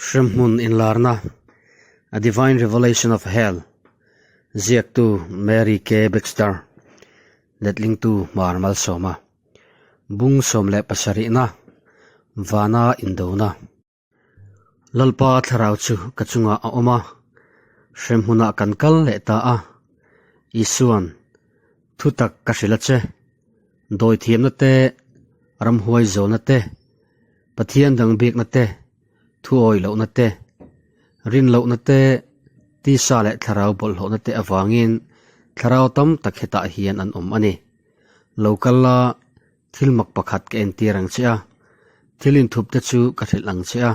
Hremhmun inlarna, A Divine Revelation of Hell, ziaktu Mary K. Baxter, letlingtu Hmar Malsawma, Bung 17na, Vana Indona. Lalpa thlarau chu ka chungah a awm a, hremhmunah kan kal leh ta a. Isuan, Thutak ka hrilh a che, dawithiamna te, ramhuai zawlna te, Pathian dang bikna te, thuawi lohna te, rin lohna te, tisa leh thlarau bawlhhlawhna te avangin thlarau tam tak hetah hian an awm a ni. Lo kal la, thil mak pakhat ka entir ang che a, thil inthup te chu ka hrilh ang che a,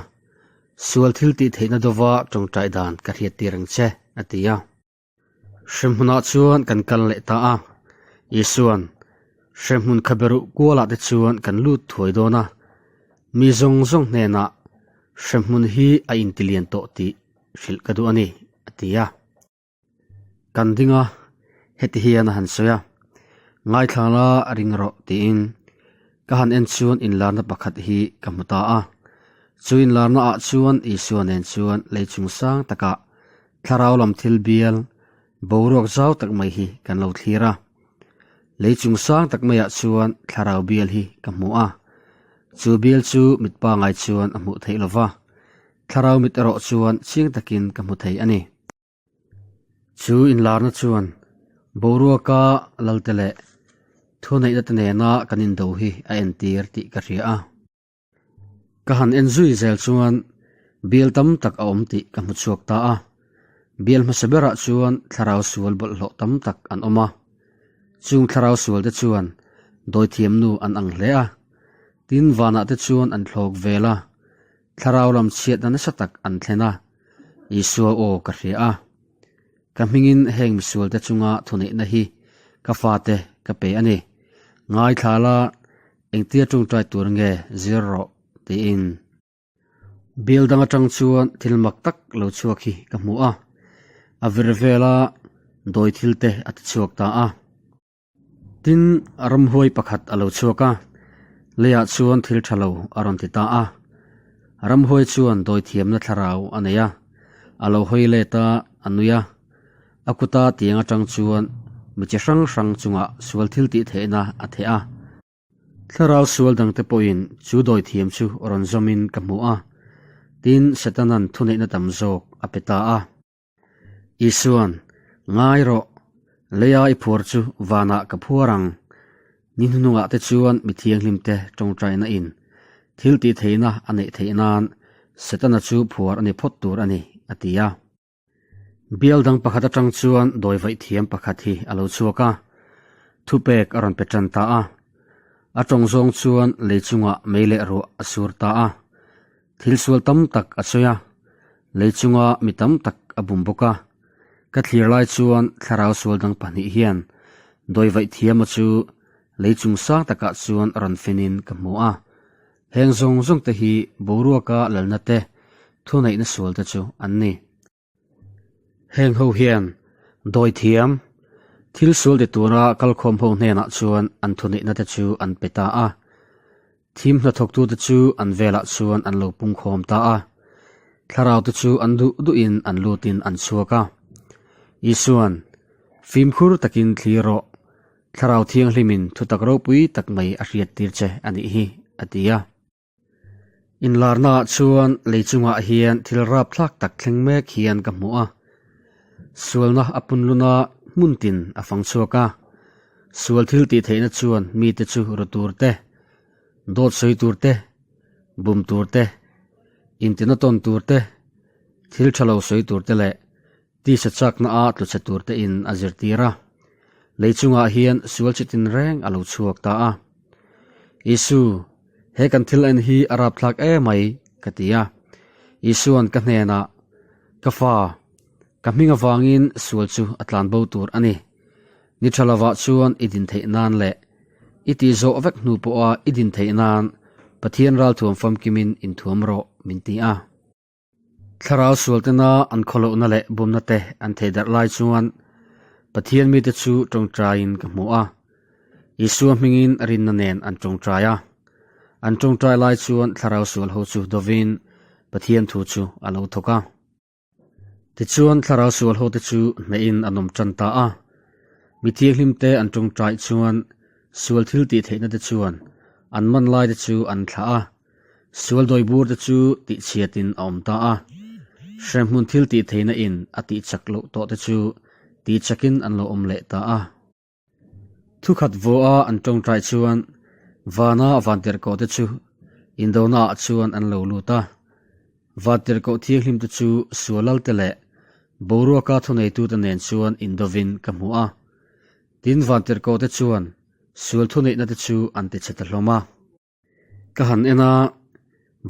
sual thil tih theihna dova tawngtai dan ka hriattir ang che, a ti a. Hremhmunah chuan kan kal leh ta a, Isua'n hremhmun khaberuh kualah te chuan kan lut thuai dawn a, mi zawng zawng hnenah hremhmun hi a intilian tawh tih hrilh ka duh a ni, a ti a. Kan ding a, heti hian a han sawi a, Ngaithla la ring rawh tiin ka han en chuan inlarna pakhat hi ka hmu ta a. Chu inlarna ah chuan Isua nen chuan lei chung sang takah Thlarau lam thil bial boruak zau tak mai hi kan lo thlir a. Lei chung sang tak maiah chuan thlarau bial hi ka hmu a. Chu bial chu mit pangai chuan a hmuh theih lova, thlarau mit erawh chuan chiang takin ka hmu thei a ni. Chu inlarna chuan boruaka lalte leh thuneihna te nena kan indo hi a entir tih ka hria a. Ka han en zui zel chuan bial tam tak a awm tih ka hmu chhuak ta a, bial hmasa berah chuan thlarau sual bawlhhlawh tam tak an awm a, chung thlarau sual te chuan dawithiam nu an ang hle a, tin vanah te chuan an thlawk vel a, thlarau lam chhiatna nasa tak an thlen a, Isua aw ka hria a, ka hmingin heng misual te chunga thuneihna hi ka fate ka pe a ni, ngaithla la Engtia tawngtai tur nge zir rawh tiin. Bial dang atang chuan thil mak tak lo chhuak hi ka hmu a, a vir vela dawi thil te a ti chhuak ta a. Tin, ramhuai pakhat a lo chhuak a, leiah chuan thil tha lo a rawn ti ta a. Ramhuai chuan dawi thiamna thlarau a nei a, a lo hawi let a, a nui a. A kuta tiang atang chuan mi chi hrang hrang chungah sual thil tih theihna a theh a. Thlarau sual dangte pawhin chu dawithiam chu rawn zawmin ka hmu a, tin Setana'n thuneihna tam zawk a pe ta a. Isua'n, Ngai rawh, leia i phuar chu vanah ka phuar ang. Ni hnuhnungah te chuan mi thianghlimte tawngtaina in thil tih theihna a neih theih nan Setana chu phuar a ni phawt tur a ni, a ti a. Bial dang pakhat atang chuan dawi vaih thiam pakhat hi a lo chhuak a, thupek a rawn pe tan ta a. A tawng zawng chuan lei chungah mei leh ruah a sur ta a. Thil sual tam tak a sawi a, lei chunga mi tam tak a bum bawk a. Ka thlir lai chuan thlarau sual dang pahnih hian dawi vaih thiama chu lei chung sang takah chuan rawn fenin ka hmu a. Heng zawng zawng te hi boruaka lalna te, thuneihna sual te chu an ni. Heng ho hian dawithiam, thil sual ti tura kalkhawm ho hnenah chuan an thuneihna te chu an pe ta a. Thim hnathawktu te chu an velah chuan an lo pungkhawm ta a. Thlarau te chu an duh duhin an lutin an chhuak a. Isuan, Fimkhur takin thlir rawh, Thlarau Thianghlimin thutak ropui tak mai a hriattir che a nih hi, a ti a. Inlarnaah chuan lei chungah hian thil rapthlak tak thleng mek hian ka hmu a. Sualna a punluna hmun tin a fang chhuak a. Sual thil tih theihna chuan mite chu ru tur te, dawt sawi tur te, bum tur te, intina tawn tur te, thil tha lo sawi tur te leh Tisa chakna a tlu chhe tur te in a zirtir a, lei chungah hian sual chi tin reng a lo chhuak ta a. Isu, he kan thil en hi a rapthlak e mai, ka ti a. Isua'n ka hnenah, Ka fa, ka hming avangin sual chu a tlan bo tur a ni. Ni tha lovah chuan i din theih nan leh i tih zawh vek hnu pawha i din theih nan Pathian ralthuam famkimin inthuam rawh, min ti a. Thlarau sualtena an khawlohna leh bumna te an thei darh lai chuan Pathian mite chu tawngtaiin ka hmu a. Isua hmingin rinna nen an tawngtai a. An tawngtai lai chuan thlarau sual ho chu dovin Pathian thu chu a lo thawk a. Tichuan thlarau sual hote chu hnehin an awm tan ta a. Mi thianghlimte an tawngtai chuan sual thil tih theihna te chuan an man lai te chu an thlah a, sual dawi bur te chu tihchhiatin a awm ta a. Hremhmun thil tih theihna in a tih chak loh tawh te chu tih chakin an lo awm leh ta a. Thukhat vawha an tawngtai chuan vana vantirhkoh te chu indona ah chuan an lo lut a. Vantirhkoh thianghlim te chu sualal te leh boruaka thuneitute nen chuan indovin ka hmu a. Tin vantirhkoh te chuan sual thuneihna te chu an tichhe ta hlawm a. Ka han en a,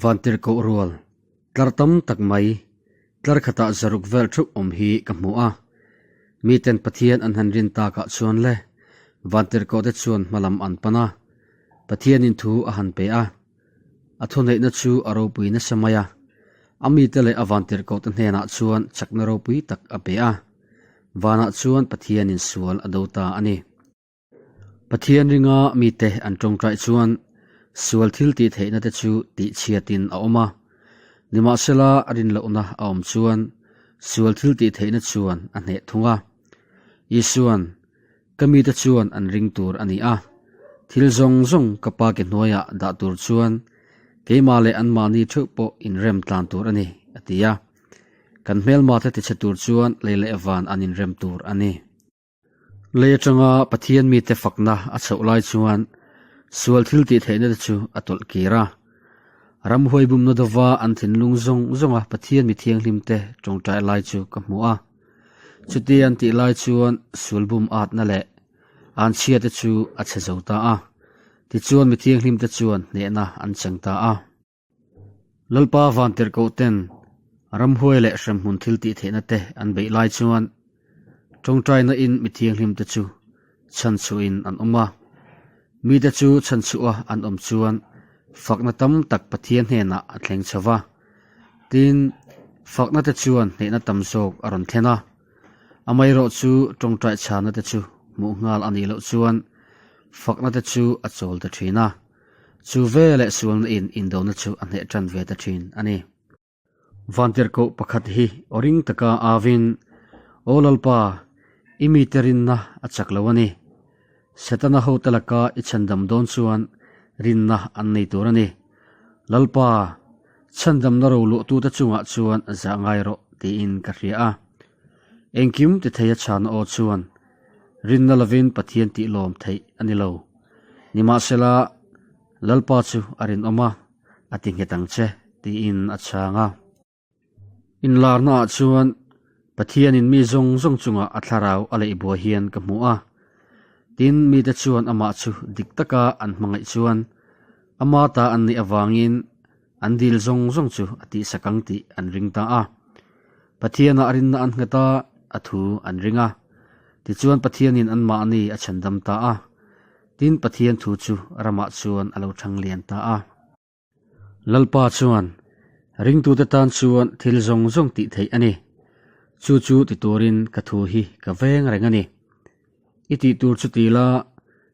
vantirhkoh rual tlar tam tak mai, tlar khatah zaruk vel theuh awm hi ka hmu a. Miten Pathian an han rin takah chuan le, vantirhkoh te chuan hmalam an pan a, Pathianin thu a han pe a. A thuneihna chu a ropui nasa mai a, a mite leh a vantirhkoh te hnenah chuan chakna ropui tak a pe a. Vanah chuan Pathianin sual a do ta a ni. Pathian ringa mite an tawngtai chuan sual thil tih theihna te chu tihchhiatin a awm a, nimahsela a rinlohna a awm chuan sual thil tih theihna chuan a hneh thung a. Isuan, Ka mite chuan an ring tur a ni a, thil zawng zawng ka pa ke hnuaiah dah tur chuan keimah leh anmahni theuh pawh inrem tlan tur a ni, a ti a. Kan hmelmate tichhe tur chuan lei leh van an inrem tur a ni. Lei atanga Pathian mite fakna a chhoh lai chuan sual thil tih theihna te chu a tawlh kir a. Ramhuai bumna dova an thinlung zawng zawnga Pathian mi thianghlim te tawngtai lai chu ka hmu a. Chuti an tih lai chuan sual bum atna leh anchhia te chu a chhe zo ta a. Tichuan mi thianghlim te chuan hnehna an cheng ta a. Lalpa vantirhkoh ten ramhuai leh hremhmun thil tih theihna te an beih lai chuan tawngtaina in mi thianghlim te chu chhanchhuahin an awm a. Mite chu chhanchhuah a an awm chuan fakna tam tak Pathian hnenah a thleng chho va. Tin, fakna te chuan hnehna tam zawk a rawn thlen a. Amaherawh chu tawngtai chhana te chu hmuh nghal a nih loh chuan fakna te chu a chawl ta thin a. Chu veleh sualna in indona chu a hneh tan ve ta thin a ni. Vantirhkoh pakhat hi aw ring taka avin, Aw Lalpa, i mite rinna a chak lo a ni. Setana hote laka i chhandam dawn chuan rinna an nei tur a ni. Lalpa, chhandamna roluahtute chungah chuan zah ngai rawh tiin ka hria a. Engkim ti thei a chhana aw chuan rinna lovin Pathian tih lawm theih a ni lo. Nimahsela, Lalpa chu a rinawm a, a ti nghet ang che, tiin a chhang a. Inlarnaah chuan Pathianin mi zawng zawng chungah a thlarau a leih buai hian ka hmu a. Tin, mite chuan amah chu dik taka an hmangaih chuan ama ta an nih avangin an dil zawng zawng chu a tihsak ang tih an ring ta a. Pathianah rinna an nghet a, a thu an ring a. Tichuan Pathianin anmahni a chhandam ta a. Tin, Pathian thu chu ramah chuan a lo thang lian ta a. Lalpa chuan, Ringtute tan chuan thil zawng zawng tih theih a ni. Chu chu ti turin ka thu hi ka veng reng a ni. I tih tur chu ti la,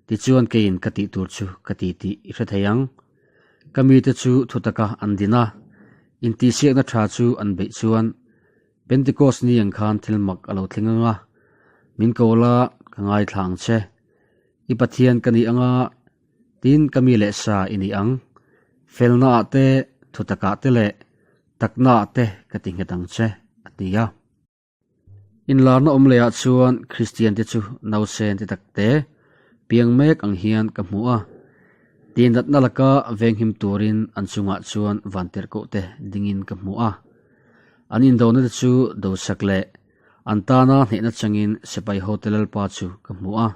tichuan keiin ka tih tur chu ka ti tih i hre thei ang. Ka mite chu thutaka an din a, intihsiakna tha chu an beih chuan Pentecost ni ang khan thil mak a lo thleng ang a, min ko la, ka ngaithla ang che. I Pathian ka ni ang a, tin ka mi leh sa i ni ang. Felnaah te, thutakah te leh taknaah te ka ti nghet ang che, a ti a. Inlarna awm lehah chuan Kristiante chu nausen ti takte piang mek ang hian ka hmu a. Tihnatna laka venghim turin an chungah chuan vantirhkohte dingin ka hmu a. An indona te chu dosak leh an tana hnehna changin sipai hote Lalpa chu ka hmu a.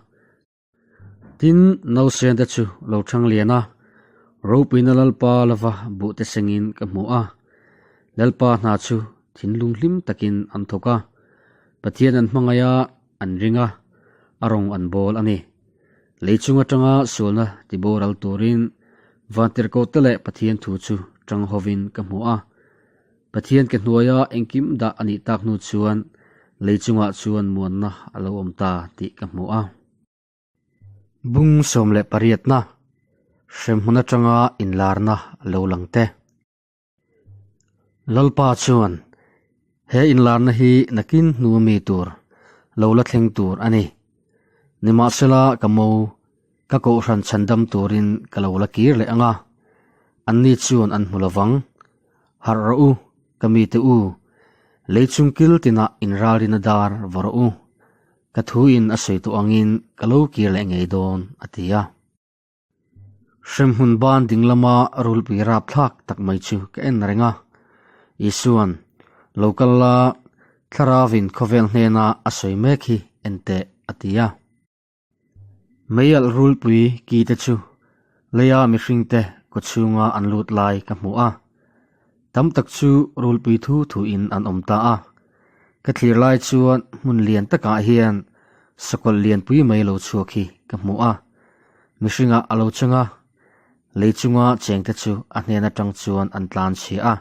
Tin, nausen te chu lo thang lian a, ropuina Lalpa lova buh te sengin ka hmu a. Lalpa hna chu thinlung hlim takin an thawk a, Pathian an hmangaih a, an ring a, a rawng an bawl a ni. Lei chung atanga sualna tiboral turin vantirhkoh te leh Pathian thu chu tang hovin ka hmu a. Pathian ke hnuaia engkim dah a nih tak hnu chuan lei chungah chuan muanna a lo awm ta tih ka hmu a. Bung 18na, Hremhmun atanga inlarna a lo lang te. Lalpa chuan, He inlarna hi nakin hnu mi tur, lo la thleng tur a ni. Nimahsela ka mo, ka kohhran chhandam turin ka lo la kir leh ang a, anni chuan an hmu lovang. Harh rawh u, ka mite u, lei chung kil tinah inralrina dar vaw rawh u. Ka thuin a sawi tawh angin ka lo kir leh ngei dawn, a ti a. Hremhmun ban ding lama rulpui rapthlak tak mai chu ka en reng a. Isua'n, Lo kal la, Thlaravin khawvel hnena a sawi mek hi en teh, a ti a. Meialh rulpui ki te chu leia mihringte kawchhunga an lut lai ka hmu a. Tam tak chu rulpui thu thuin an awm ta a. Ka thlir lai chuan hmun lian takah hian sakawlh lianpui mai lo chhuak hi ka hmu a. Mihringah a lo chang a, lei chunga chengte chu a hnen atang chuan an tlan chhia a.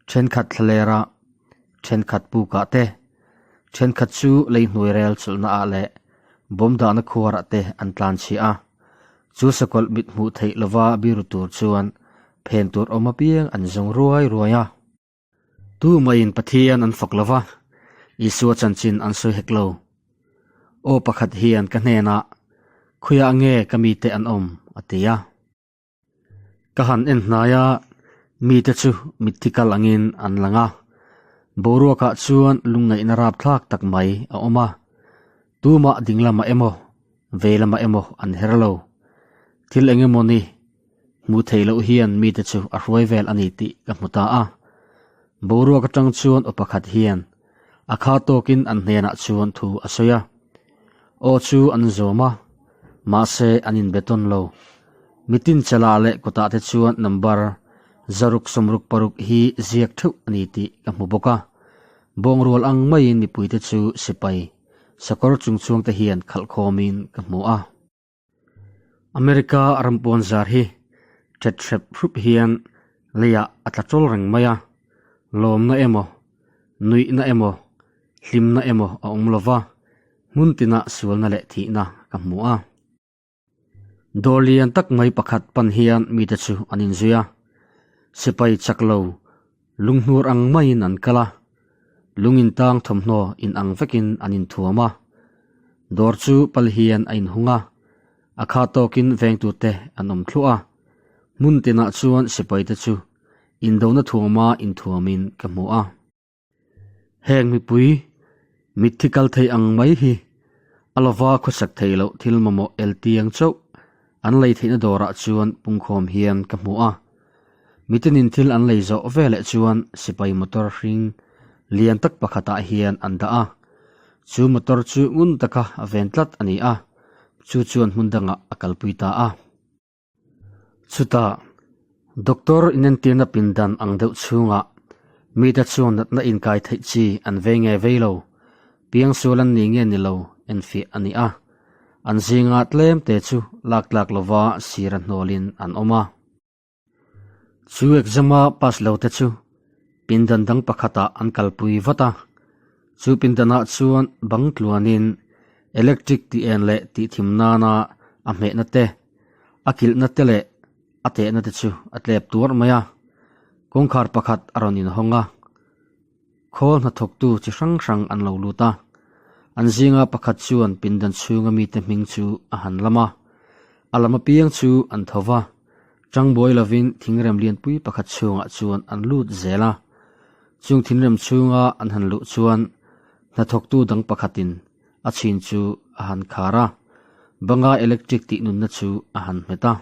Thenkhat thlalera, thenkhat pukah te, thenkhat chu lei hnuai rel chawlhna ah leh bawm dahna khuarah te an tlan chhia a. Chu sakawlh mit hmuh theih lova biru tur chuan phen tur awm apiang an zawng ruai ruai a. Tu mahin Pathian an fak lova, Isua chanchin an sawi hek lo. Aw pakhat hian ka hnenah, Khawiah nge ka mite an awm? a ti a. Ka han en hnai a, mite chu mitthi kal angin an lang a. Boruakah chuan lungngaihna rapthlak tak mai a awm a. Tumah ding lamah emaw, vei lamah emaw an her lo. Thil eng emaw ni hmuh theih loh hian mite chu a hruai vel a ni tih ka hmu ta a. Boruak atang chuan aw pakhat hian a kha tawkin an hnenah chuan thu a sawi a. Aw chu an zawm a, mahse an inbe tawn lo. Mitin chalah leh kutah te chuan number 666 hi ziak theuh a ni tih ka hmu bawk a. Bawngrual ang maiin mipuite chu sipai sakawr chungchhuang te hian khalh khawmin ka hmu a. America ram pawn zar hi ṭhet hrep hrup hian leiah a tla chawl reng mai a, lawmna emaw, nuihna emaw, hlimna emaw a awm lo va, hmun tinah sualna leh thihna ka hmu a. Dawr lian tak mai pakhat pan hian mite chu an inzui a, sipai chak lo lunghnur ang maiin an kal a, lung intang thawmhnaw in ang vekin an inthuam a. Dawr chu pal hian a inhung a, a kha tawkin vengtute an awm thluah a, hmun tinah chuan sipaite chu indona thuama inthuamin ka hmu a. Heng mipui mitthi kal thei ang mai hi a lova khawsak thei loh thil mamawh el tiang chauh an lei theihna dawrah chuan pungkhawm hian ka hmu a. Mitinin thil an lei zawh veleh chuan sipai motor hring lian tak pakhatah hian an dah a. Chu motor chu ngun taka a ven tlat a ni a, chu chuan hmun dangah a kalpui ta a. Chutah, doctor inentirna pindan ang deuh chhungah mite chuan natna inkai theih chi an vei nge vei lo, piangsual an ni nge ni lo enfiah a ni a. An zinga tlem te chu lak tlak lova sira hnawlin an awm a. Chu exam-a pass lo te chu pindan dang pakhatah an kalpui vat a. Chu pindanah chuan bang tluanin electric tih en leh tih thim nana a hmehna te, a kilhna te leh a tehna te chu a tlep tuarh mai a. Kawngkhar pakhat a rawn inhawng a, khawl hnathawktu chi hrang hrang an lo lut a. An zinga pakhat chuan pindan chhunga mite hming chu a han lam a, a lam apiang chu an tho va, tangbuai lovin thingrem lianpui pakhat chhungah chuan an lut zel a. Chung thingrem chhunga an han luh chuan hnathawktu dang pakhatin a chhin chu a han khar a, banga electric tih nunna chu a han hmet a.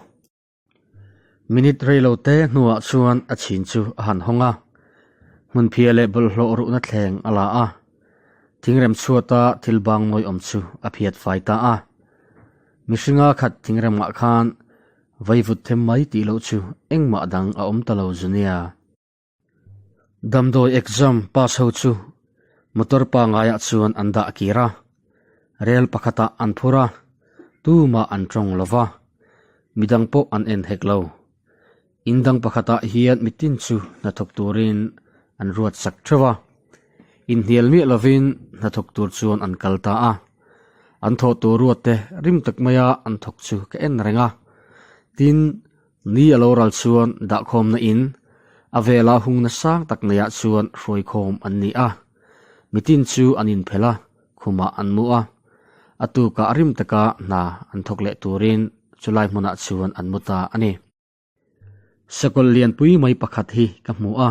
Minute rei lo te hnuah chuan a chhin chu a han hawng a, hmunphiah leh bawlhhlawh ruhna thleng a la a, thingrem chhuata thil bang nawi awm chu a phiat fai ta a. Mihringa khat thingremah khan vaivut them mai tih loh chu engmah dang a awm ta lo zu nia. Damdawi exam pass ho chu motor pangaiah chuan an dah kir a, rel pakhatah an phur a, tumah an tawng lo va, midang pawh an en hek lo. In dang pakhatah hian mitin chu hnathawk turin an ruat sak theuh a, inhnial miah lovin hnathawk tur chuan an kal ta a. An thawh tur ruat te rim tak maia an thawk chu ka en reng a, tin, Ni a lo ral chuan dahkhawmna in A vela hungna sang tak neiah chuan hruaikhawm an ni a. Mitin chu an inphelh a, khumah an mu a. A tukah rim taka hna an thawk leh turin chulai hmunah chuan an mu ta a ni. Sakawlh lianpui mai pakhat hi ka hmu a,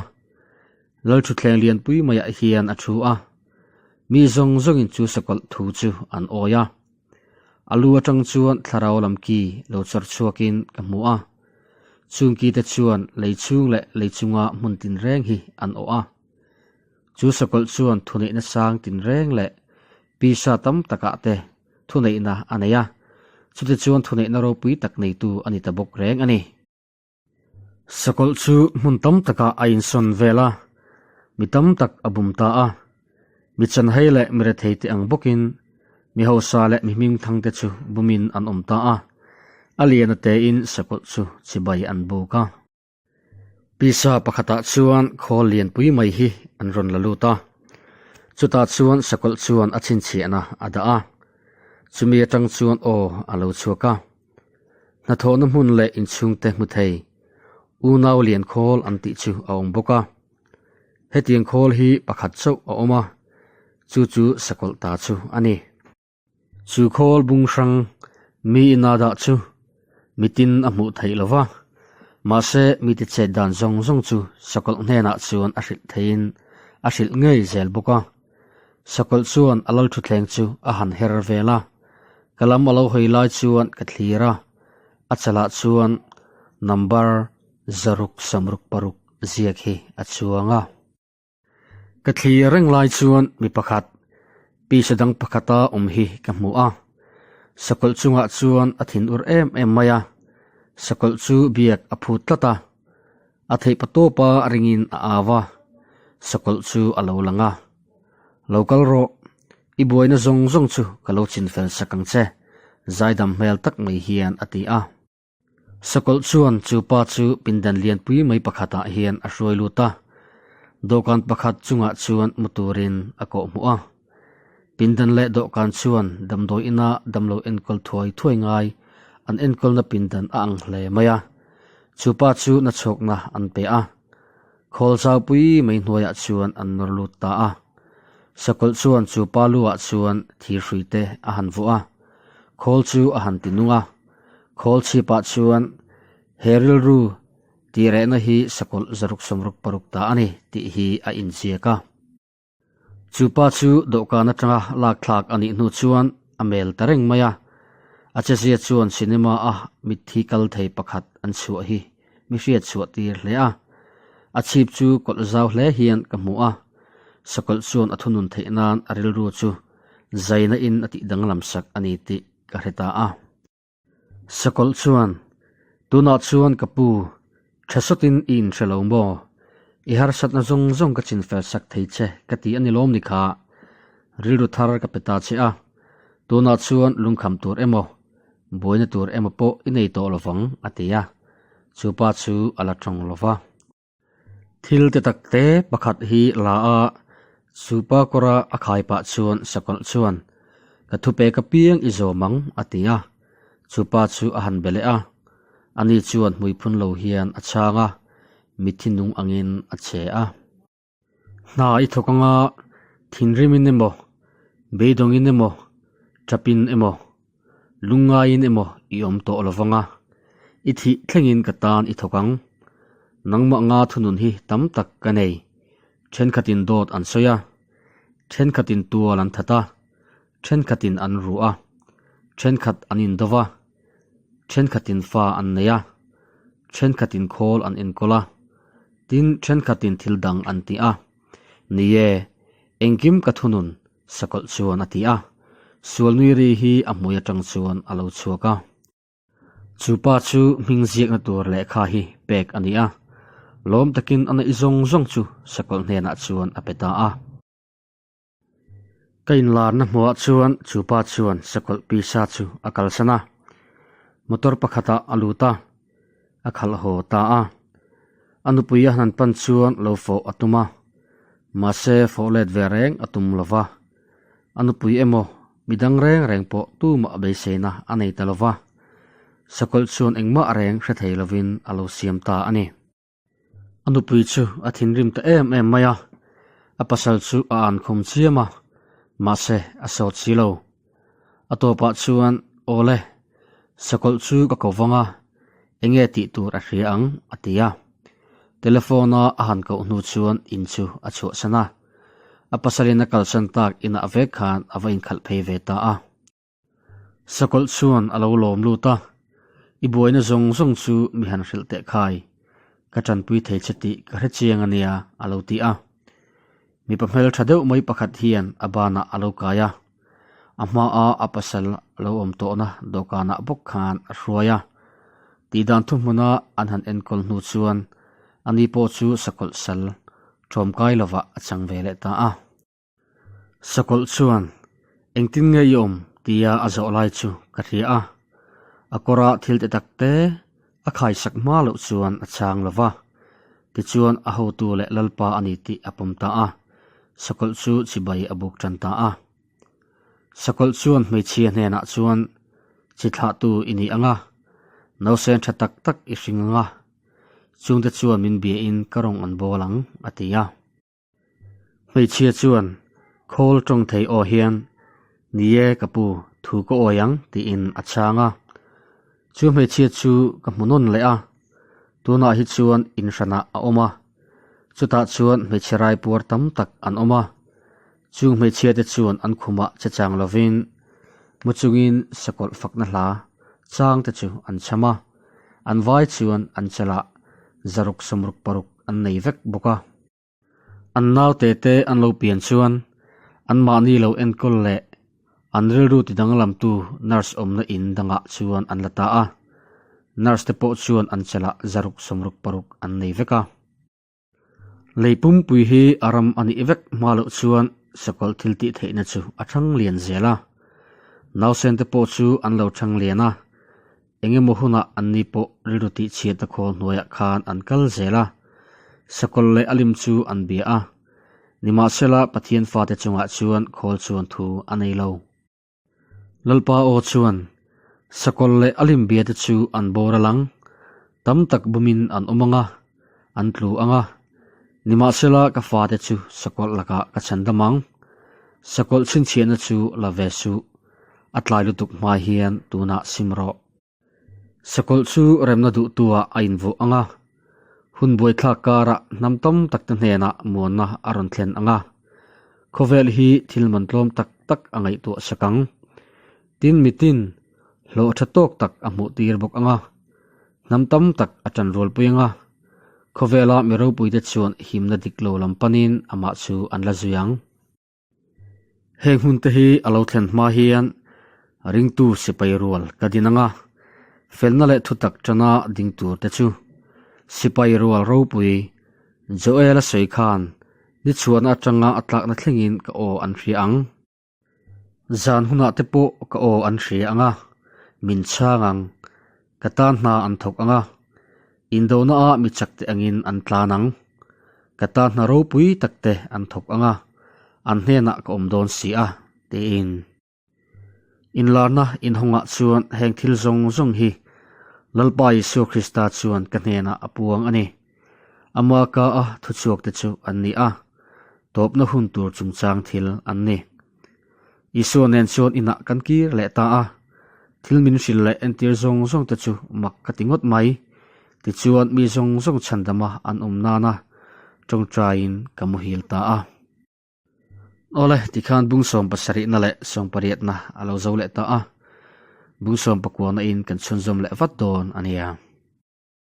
Lalthuthleng lianpui maiah hian a thu a. Mi zawng zawngin chu sakawlh thu chu an awi a. A lu atang chuan thlarau lam ki lo chawr chhuakin ka hmu a. Chung ki te chuan lei chhung leh lei chunga hmun tinreng hi an awh a. Chu sakawlh chuan thuneihna sang tinreng leh pisa tam takah te thuneihna a nei a, chutichuan thuneihna ropui tak neitu a ni ta bawk reng a ni. Sakawlh chu hmun tam takah a insawn vel a, mi tam tak a bum ta a. Mi chanhei leh mi rethei te ang bawkin mi hausa leh mi hmingthang te chu bumin an awm ta a, a lian a tein sakawlh chu chibai an buk a. Pisa pakhatah chuan khawl lianpui mai hi an rawn la lut a, chutah chuan sakawlh chuan a chhinchhiahna a dah a, chumi atang chuan aw a lo chhuak a. Hnathawhna hmun leh inchhungte hmu thei unau lian khawl an tih chu a awm bawk a. Hetiang khawl hi pakhat chauh a awm a, chu chu sakawlh ta chu a ni. Chu khawl bung hrang mi ina dah chu mitin a hmuh theih lo va, mahse mite chet dan zawng zawng chu sakawlh hnenah chuan a hrilh theiin a hrilh ngei zel bawk a. Sakawlh chuan a lalthuthleng chu a han her vel a, ka lam a lo hawi lai chuan ka thlir a, a chalah chuan number zaruk samruk paruk ziak hi a chuang a. Ka thlir reng lai chuan mi pakhat, pisa dang pakhata awm hi ka hmu a, sakawlh chungah chuan a thinur em em mai a, sakawlh chu biak a phut tlat a. A theih patawpa ringin a au a, sakawlh chu a lo lang a. Lo kal rawh, i buaina zawng zawng chu ka lo chin fel sak ang che, zaidam hmel tak mai hian a ti a. Sakawlh chuan chu pa chu pindan lianpui mai pakhatah hian a hruai lut a, dawhkan pakhat chungah chuan mu turin a kawhhmuh a. Pindan leh dawhkan chuan damdawi ina damlo enkawl thuai thuai ngai an enkawlna pindan a ang hle mai a, chu pa chu nachhawkna an pe a. Khawl zaupui mai hnuaiah chuan an nawr lut ta a. Sakawlh chuan chu pa luah chuan thirhrui te a han vuah a, khawl chu a han ti nung a. Khawl chhipah chuan he rilru tirehna hi sakawlh zaruk 66 ta a ni tih hi a inziak a. Chu pa chu dawhkan atanga lak thlak a nih hnu chuan a mel ta reng mai a, a chezia chuan cinema a mitthi kal thei pakhat an chhuah hi mi hriat chhuah tir hle a. A chhip chu kawlh zau hle hian ka hmu a, sakawlh chuan a thunun theih nan a rilru chu zaina in a tih danglam sak a ni tih ka hre ta a. Sakawlh chuan, Tunah chuan ka pu, tha sawtin i inhre lo maw? I harsatna zawng zawng ka chinfel sak thei che ka ti a ni lawm ni kha? Rilru thar ka pe ta che a, tunah chuan lungkham tur emaw, buaina tur emaw pawh i nei tawh lovang, a ti a. Chu pa chu a la tawng lo va. Thil te tak te pakhat hi la a, chu pa kawra a khai pah chuan sakawlh chuan, Ka thupek apiang i zawm ang, a ti a. Chu pa chu a han be leh a. Ani chuan hmuiphun lo hian a chhang a, mitthi nung angin a che a. Hna i thawk anga thinrimin emaw, beidawngin emaw, tapin emaw, Lungngaiin emaw i awm tawh lo vang a, i thih thlengin ka tan i thawk ang. Nangmah nga thunun hi tam tak ka nei. Thenkhatin dawt an sawi a, thenkhatin tual an that a, thenkhatin an ruh a, thenkhat an indo va, thenkhatin fa an nei a, thenkhatin khawl an enkawl a, tin thenkhatin thil dang an ti a. Ni e, engkim ka thunun Sakawlh chuan a ti a, sualnui ri hi a hmui atang chuan a lo chhuak a. Chu pa chu hming ziakna tur lehkha hi pek a ni a, lawm takin a neih zawng zawng chu Sakawlh hnenah chuan a pe ta a. Ka inlarna hmuhah chuan chu pa chuan Sakawlh pisa chu a kalsan a, motor pakhatah a lut a, a khalh haw ta a. A nupui a han pan chuan lo fawh a tum a, mahse fawh let ve reng a tum lo va. A nupui emaw midang reng reng pawh tumah beiseina a nei ta lo va. Sakawlh chuan engmah reng hre thei lovin a lo siam ta a ni. A nupui chu a thinrim ta em em mai a, a pasal chu a an khum chiam a, mahse a sawt si lo. A tawpah chuan, Awle, sakawlh chu ka ko vang a, enge tih tur a hria ang, a ti a. Telephone a a han koh hnu chuan in chu a chhuahsan a. A pasalin a kalsan tak inah vek khan a va inkhalh phei ve ta a. Sakawlh chuan a lo lawm lut a, I buaina zawng zawng chu mi han hrilh teh khai, ka tanpui thei che tih ka hre chiang a nia, a lo ti a. Mipa hmeltha deuh mai pakhat hian a banah a lo kai a, a hmaa a pasal lo awm tawhna dawhkanah bawk khan a hruai a. Tihdan thuhmuna an han enkawl hnu chuan ani pawh chu sakawlh sal ṭawmkai lovah a chang ve leh ta a. Sakawlh chuan, Engtin nge i awm? tia a zawh lai chu ka hria a. A kawra thil te tak te a khaisak hma loh chuan a chhang lo va. Tichuan a hotu leh Lalpa a ni tih a pawm ta a, sakawlh chu chibai a buk tan ta a. Sakawlh chuan hmeichhia hnenah chuan, Chi thlahtu i ni ang a, nausen tha tak tak i hring ang a, chungte chuan min biain ka rawng an bawl ang, a ti a. Hmeichhia chuan khawl tawng thei aw hian, Ni e ka pu, thu ka awi ang tiin a chhang a. Chu hmeichhia chu ka hmu nawn leh a, tunah hi chuan in hranah a awm a. Chutah chuan hmeichhe raipuar tam tak an awm a. Chung hmeichhia te chuan an khumah che chang lovin mu chungin sakawlh fakna hla chang te chu an chham a, an vai chuan an chalah zaruk sawmruk paruk an nei vek bawk a. An naute te an lo pian chuan anmahni lo enkawl leh an rilru ti danglamtu nurse awmna in dangah chuan an la ta a, nurse te pawh chuan an chalah zaruk sawmruk paruk an nei vek a. Lei pumpui hi a ram a nih vek hma loh chuan sakawlh thil tih theihna chu a thang lian zel a, nausen te pawh chu an lo thang lian a, Eng emaw hunah anni pawh rilru tihchhiatna khawl hnuaiah khan an kal zel a, sakawlh leh a lim chu an bia a. Nimahsela, Pathian fate chungah chuan khawl chuan thu a nei lo. Lalpa aw chuan, Sakawlh leh a lim biate chu an bawr a lang, tam tak bumin an awm ang a, an tlu ang a. Nimahsela, ka fate chu sakawlh lakah ka chhan dam ang. Sakawlh chhinchhiahna chu la ve suh. A tlai lutuk hma hian tunah sim rawh. Sakawlh chu remna duhtuah a invuah ang a, hun buaithlak karah hnam tam takte hnenah muanna a rawn thlen ang a, khawvel hi thil man tlawm tak tak a ngaihtuah sak ang. Tin mitin hlawh tha tawk tak a hmuh tir bawk ang a, hnam tam tak a tan rualpui ang a, khawvela mi ropuite chuan himna dik lo lam panin amah chu an la zui ang. Heng hun te hi a lo thlen hma hian ringtu sipai rual ka din ang a, felna leh thutak tana ding tur te chu sipai rual ropui Joel-a sawi khan ni chhuahna atanga a tlakna thlengin ka aw an hria ang. Zan hunah te pawh ka aw an hria ang a, min chhang ang, ka tan hna an thawk ang a, Indona ah mi chak te angin an tlan ang. Ka ta hna ropui tak te an thawk ang a, an hnenah ka awm dawn si a, tiin. Inlarna inhawngah chuan heng thil zawng zawng hi Lalpa Isua Krista chuan ka hnenah a puang a ni. Ama ka a thuchhuak te chu an ni a, tawpna hun tur chungchang thil an ni. Isua nen chuan inah kan kir leh ta a, thil min hrilh leh entir zawng zawng te chu mak ka ti ngawt mai. Tichuan mi zawng zawng chhandama an awm nana tawngtaiin ka muhil ta a. Awle, tikhan bung 77na leh 18na a lo zo leh ta a, bung 19na in kan chhunzawm leh vat dawn a nia.